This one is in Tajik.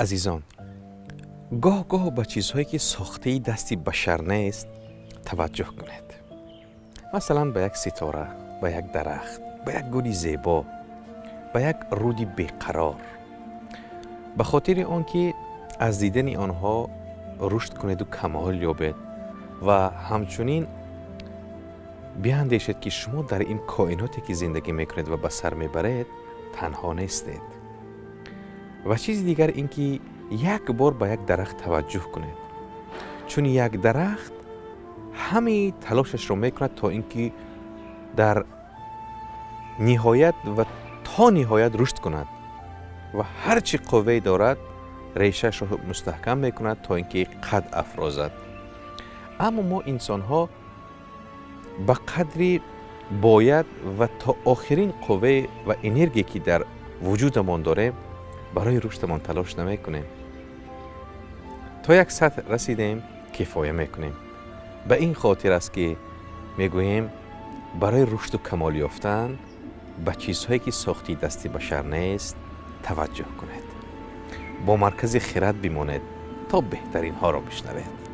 Азизон, гоҳ-гоҳ ба чизҳое ки сохтаи дасти башар нест таваҷҷӯҳ кунед. Масалан, ба як ситора, ба як дарахт, ба як гули зебо, ба як руди беқарор. Ба хотири он ки аз дидани онҳо рушд кунеду камол ёбед ва ҳамчунин биандешед, ки шумо дар ин коиноте ки зиндагӣ мекунед ва ба сар мебаред, танҳо нестед. Ва чизи дигар ин ки як бор ба як дарахт таваҷҷӯҳ кунед, чун як дарахт ҳамаи талошашро мекунад, то ин ки дар ниҳоят ва то ниҳоят рушд кунад ва ҳар чӣ қуввае дорад, решаашро мустаҳкам мекунад, то ин ки қад афрозад. Аммо мо инсонҳо ба қадри бояд ва то охирин қувве ва энергие ки дар вуҷудамон дорем, барои рушдамон талош намекунем. То як сатҳ расидем, кифоя мекунем. Ба ин хотир аст ки мегӯем, барои рушду камол ёфтан ба чизҳое ки сохти дасти башар нест таваҷҷӯҳ кунед. Бо Маркази хирад бимонед, то беҳтаринҳоро бишнавед.